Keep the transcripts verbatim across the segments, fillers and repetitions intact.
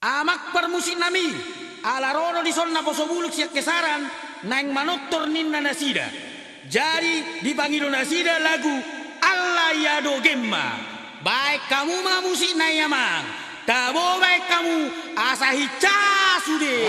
Amang parmusik nami, ala ro do dison naposo bulung sian kesaran, naeng manortor ninna nasida. Jadi dipangido nasida lagu Alla ia do gemma. Baen hamu ma musik na i amang. Tabo baen hamu asa hinsa sude.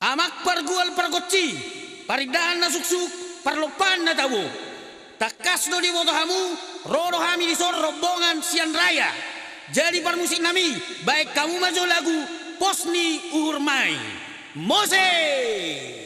Amang pargual pargonsi, parindahan na suksuk, parlompahan na tabo. Tangkas do diboto hamu, ro do hami dison rombongan sian Raya. Jadi parmusiknami, baen hamu ma jo lagu Pos ni Uhurmai. Mose!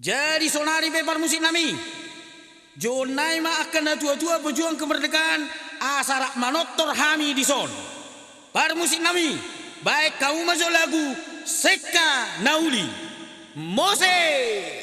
Jadi sonari pe parmusiknami, jouonnami ma angka natuatua pejuang kemerdekaan asa rap manortor hami dison. Parmusiknami, baen hamu ma jo lagu Sengka na Uli. Mose!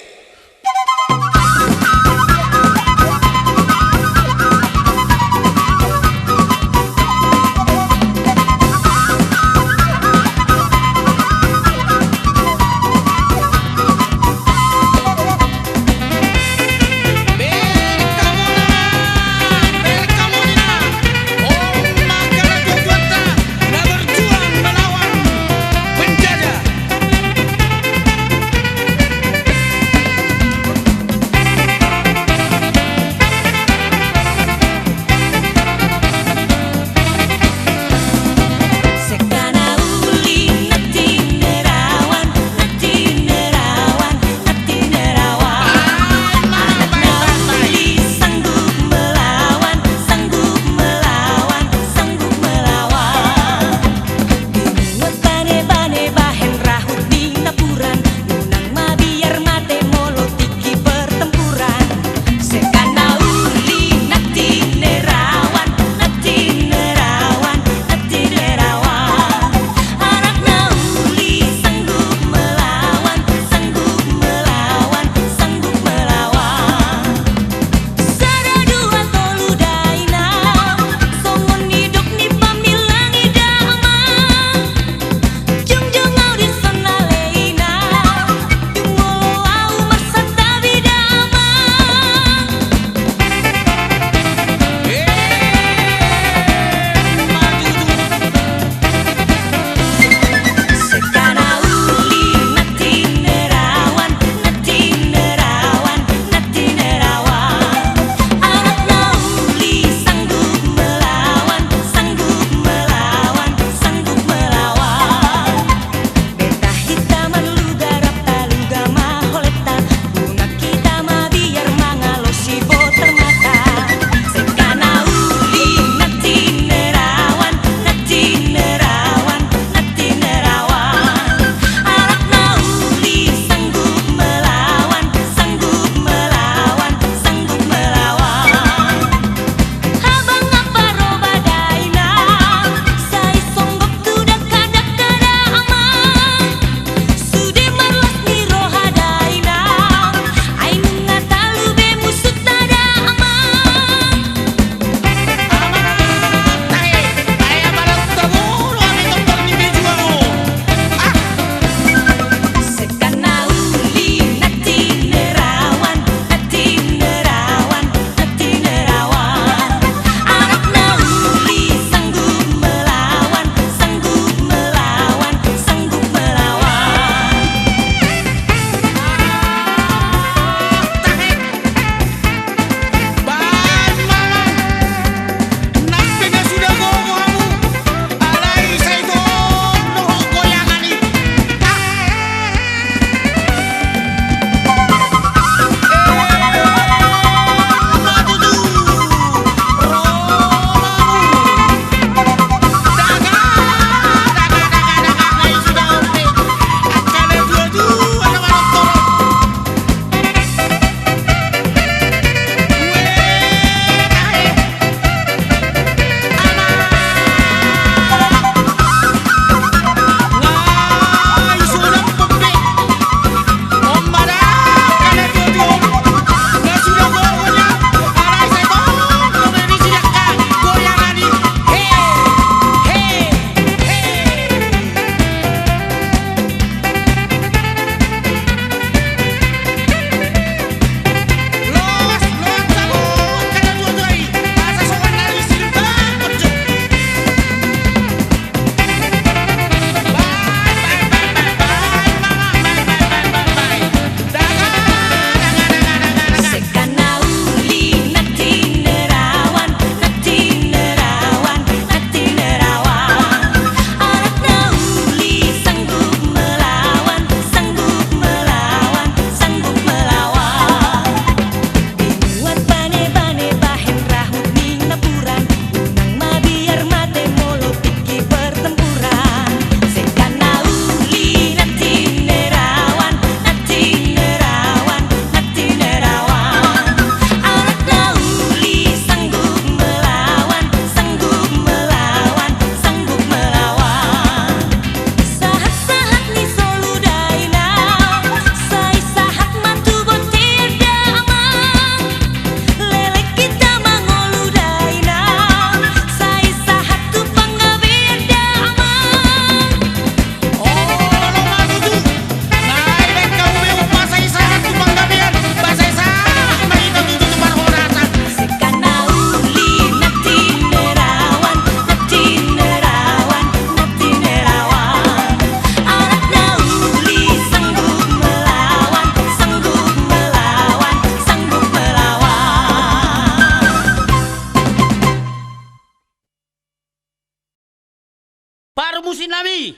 nami,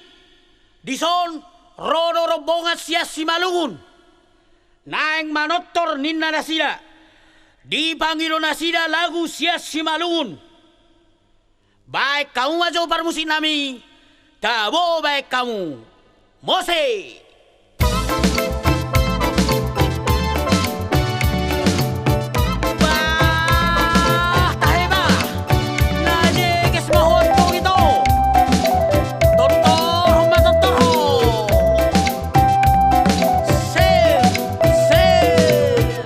dison ro do rombongan sian Simalungun. Naeng manortor ninna nasida. Dipangido nasida lagu sian Simalungun. Baen hamu ma jo parmusik nami, tabo baen hamu. Mose. Bah, tahe bah. Na jeges ma ho antong ito. Tortorhon ma tortorhon. Sip, sip.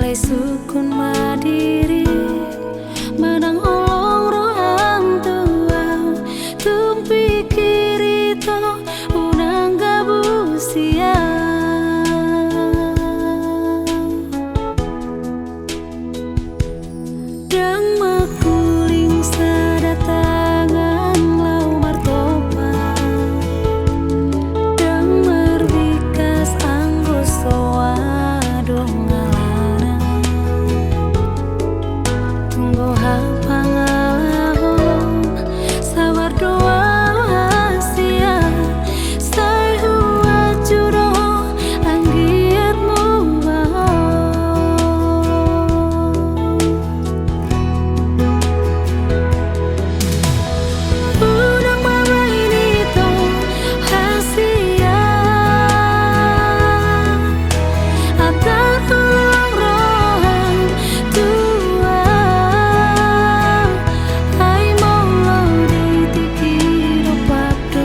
Sukun ma diri, manang holong roham tu ahu, tung pikiri tong unang gabusian. Ndang mangkuling sada tangan laho martopak, ndang marbingkas anggo so adong alana. Tung boha pangalahon, sabar do ahu hasian, sai huacu do anggiat muba ho. Unang ma baen i tong hasian, atar holong roham tu ahu, ai molo di tingki dompak do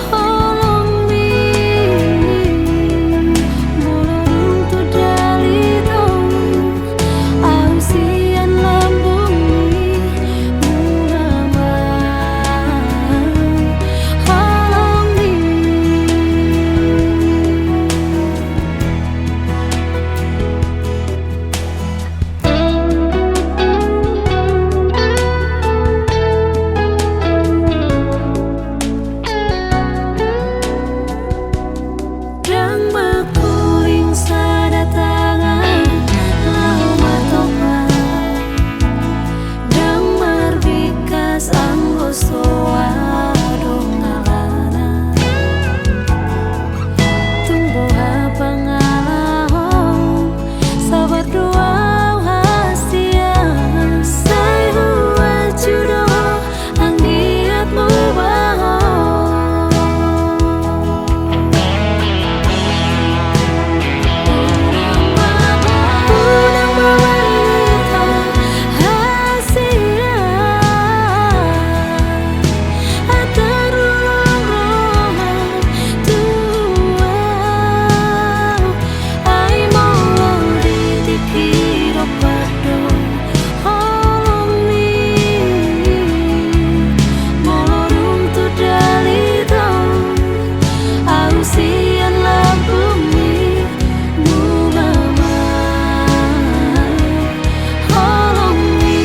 holongmi, molo dung tu dali tong ahu sian lambungmi, muba ma holongmi. Ndang mangkuling sada tangan laho martopak, ndang marbingkas anggo so adong alana. Tung boha pangalahon, sabar do ahu hasian, sai huacu do anggiat muba ho. Unang ma baen i tong hasian, atar holong roham tu ahu, ai molo di tingki dompak do holongmi, molo dung tu dali tong ahu sian lambungmi, muba ma holongmi.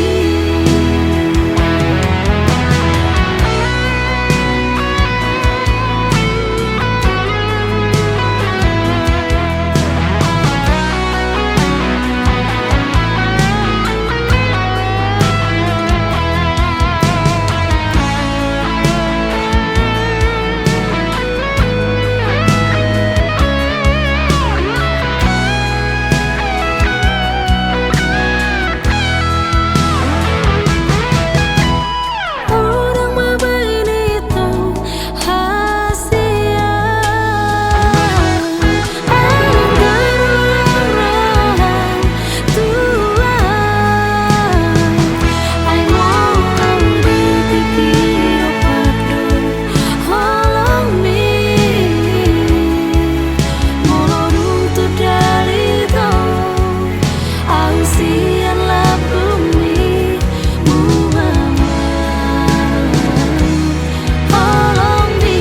Unang ma baen i tong hasian, anggo holong roham tu ahu, ai molo di tingki dompak do holongmi, molo dung tu dali tong ahu sian lambungmi, muba ma holongmi,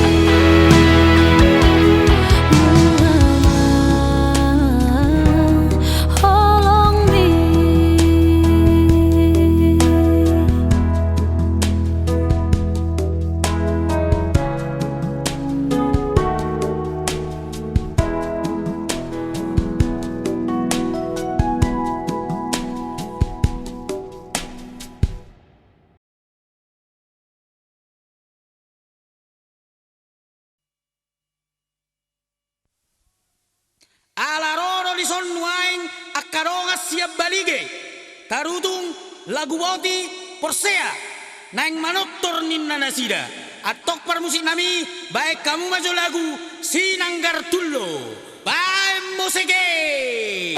muba ma holongmi. Ala ro do dison nuaeng angka dongan sian Balige, tarutung lagu boti porsea, naeng manortor ninna nasida. Antong parmusiknami, baen hamu ma jo lagu Sinanggar Tullo. Baen musik i.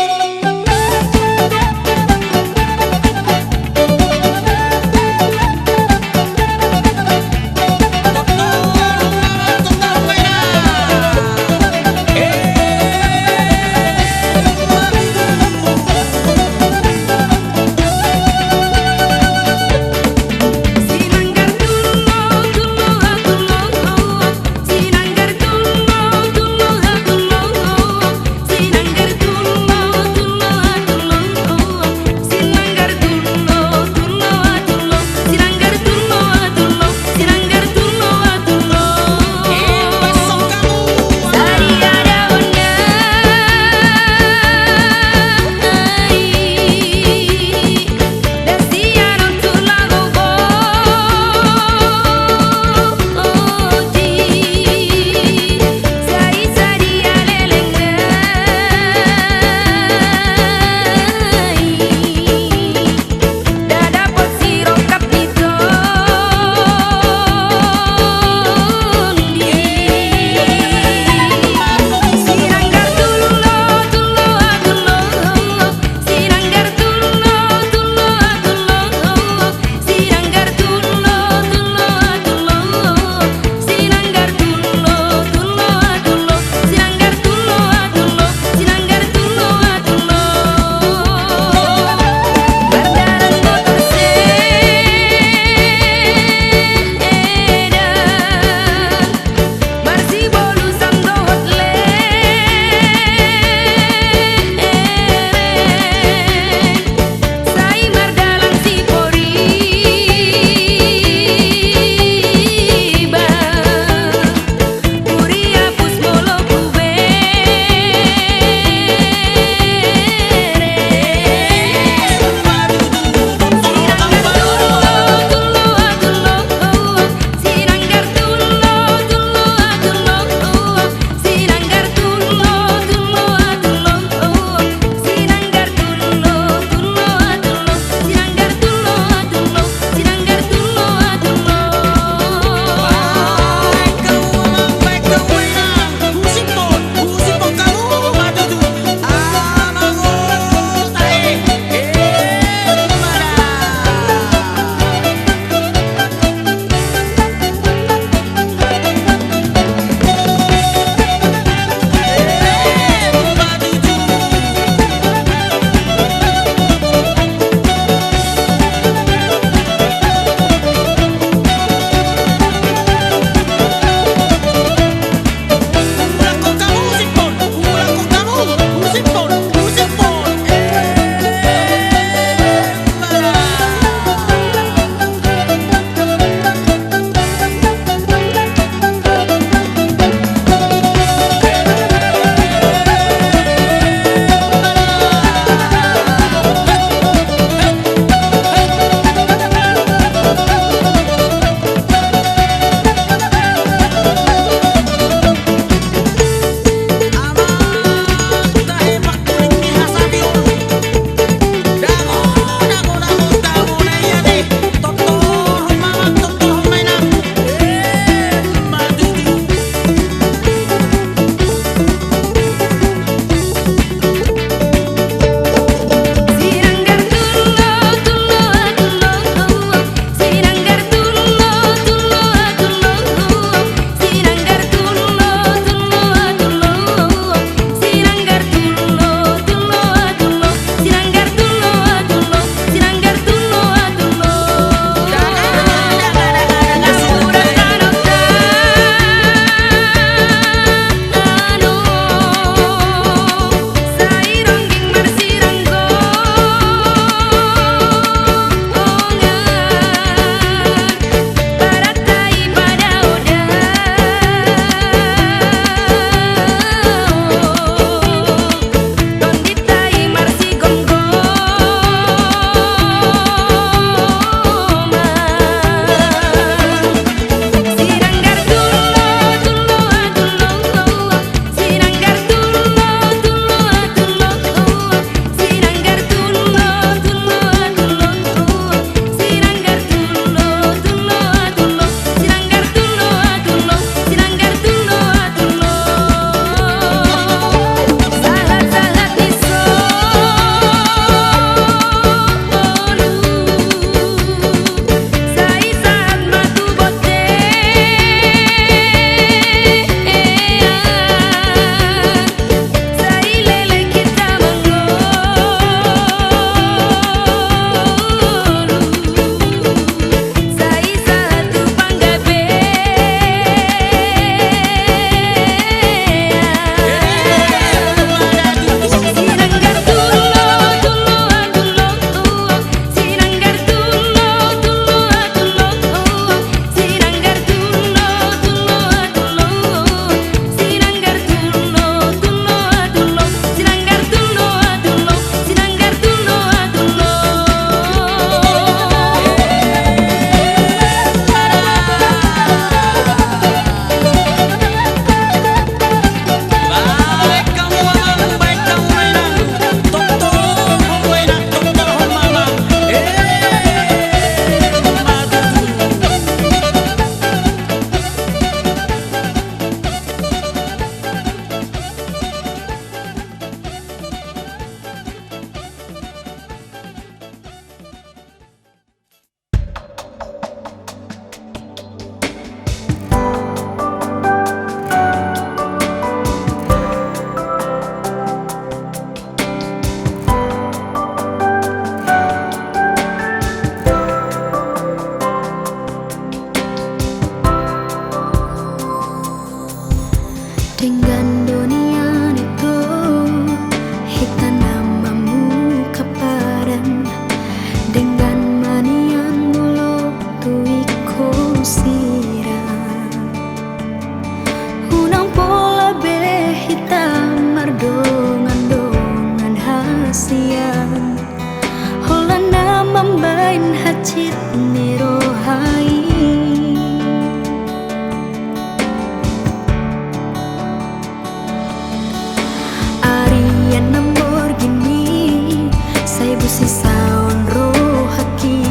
Sisaon rohangki,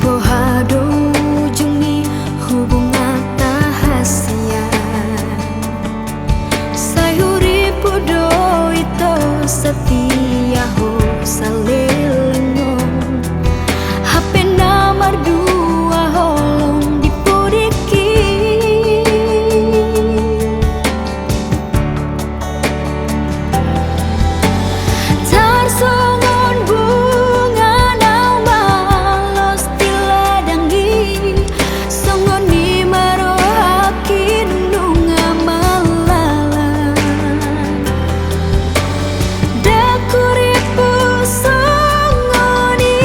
boha do ujung ni hubunganta hasian. Sai hurippu do ito, satia ho saleleng on. Hape na mardua holong di pudingki. Tarsongon bunga naung malos di ladang i, songon i ma rohangki nunga malala. Ndang hurippu songon i,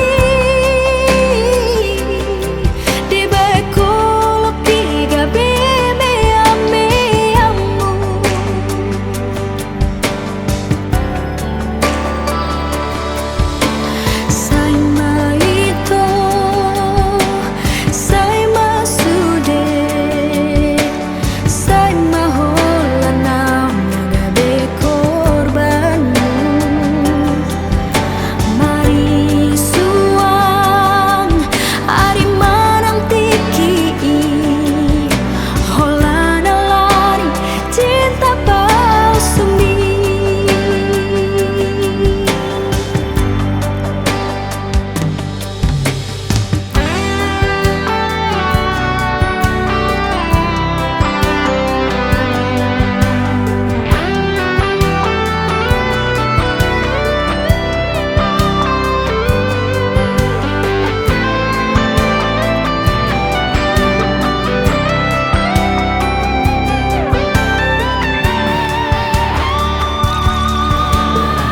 dibahen holongki gabe meameamu. Sai ma ito, sai ma sude, sai ma holan ahu na gabe korbanmu. Marisuang ari manang tingki i, holan alani cinta palsumi.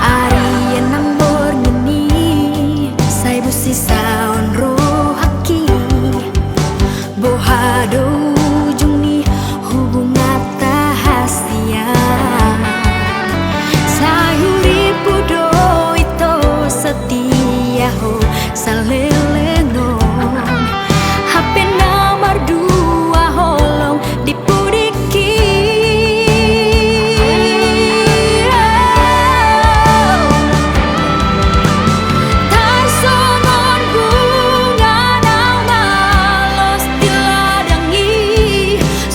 Ari enam borngin i, sai bus sisaon rohangki. Boha do ujung ni hubunganta hasian. Sai hurippu do ito, satia ho saleleng on. Hape na mardua holong di pudingki. Tarsongon bunga naung malos di ladang i,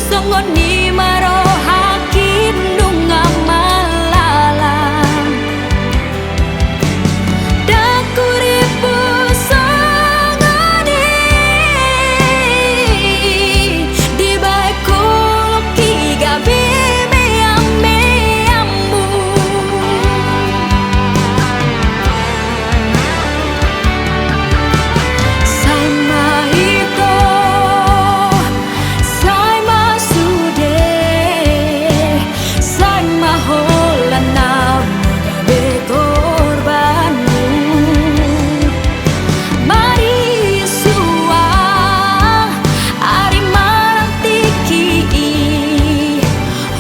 songon i ma rohangki nunga malala. Ndang hurippu songon i, dibahen holongki gabe meameamu. Sai ma ito, sai ma sude, sai ma holan ahu na gabe korbanmu. Marisuang ari manang tingki i,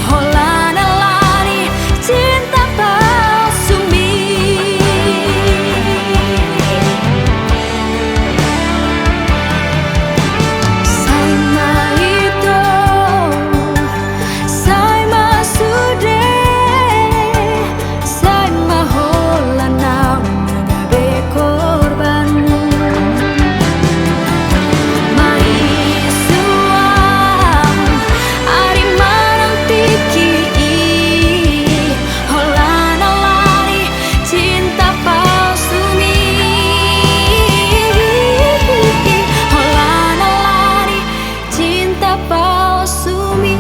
holan alani cinta palsumi. Sai ma ito, sai ma sude, sai ma holan ahu na gabe korbanmu. Marisuang ari manang tingki i, holan alani cinta palsumi. Holan alani cinta palsumi.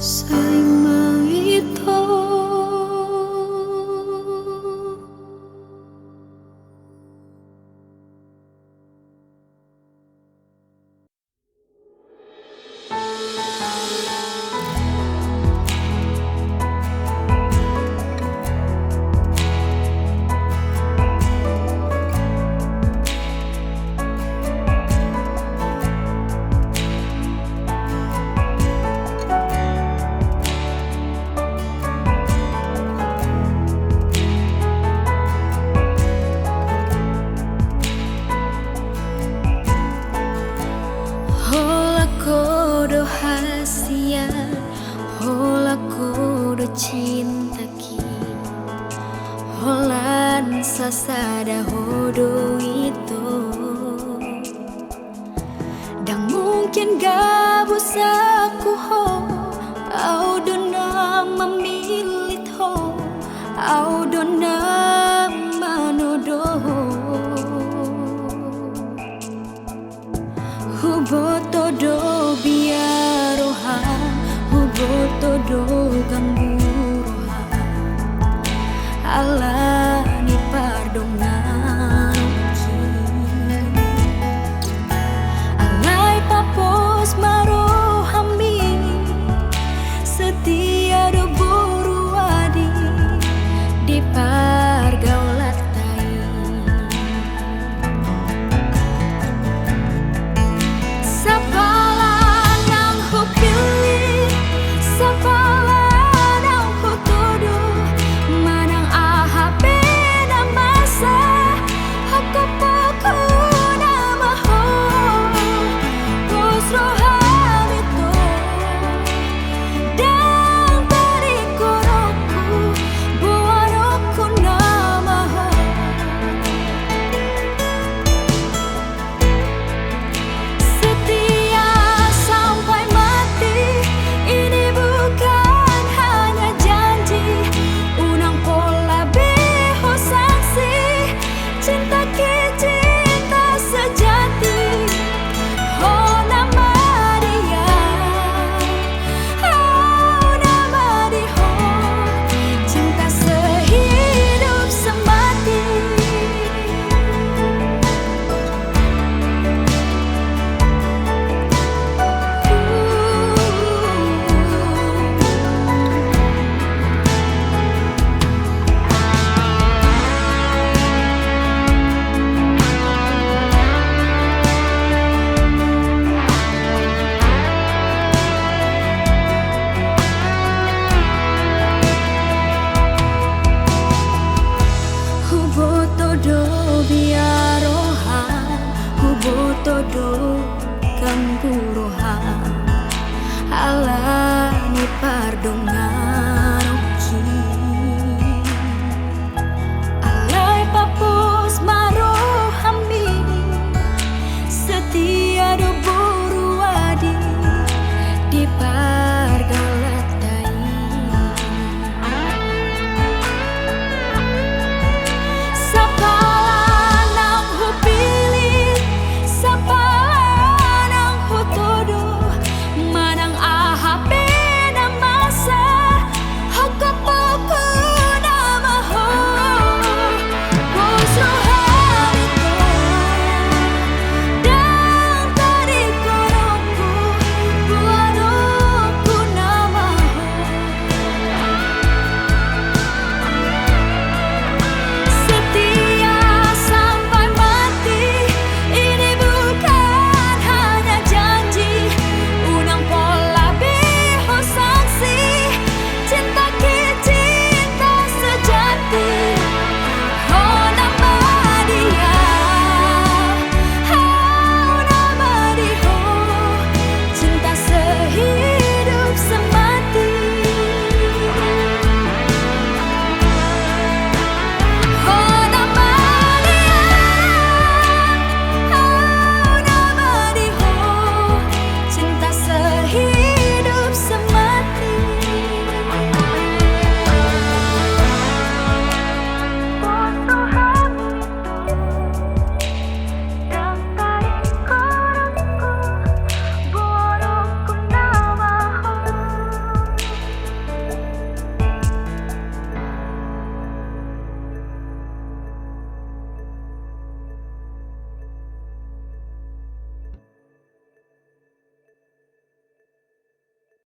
Sai ma ito. Holan ho do hasian, Holan ho do cintaki, holan sasada ho do ito. Ndang mungkin gabusakku ho, au do na mamillit ho, au do na manodo ho. Huboto do biar roham, huboto do ganggu roham, ala ni pardonganonki. Alai papos ma rohami, setia do boru adi di pargaulanta i. Sapala naung hupillit, sapala naung hutudu, manang aha pe na masa, hokuphoku nama ho. Pos roham ito, ndang taringkoronku, boanonku nama ho. Setia sampai mati, ini bukan hanya janji. Unang pola be ho sangsi, cintaki cinta sejati. Ho nama dia, au nama di ho, cinta sehidup semati. Huboto do biar roham, huboto do ganggu roham, ala ni pardongan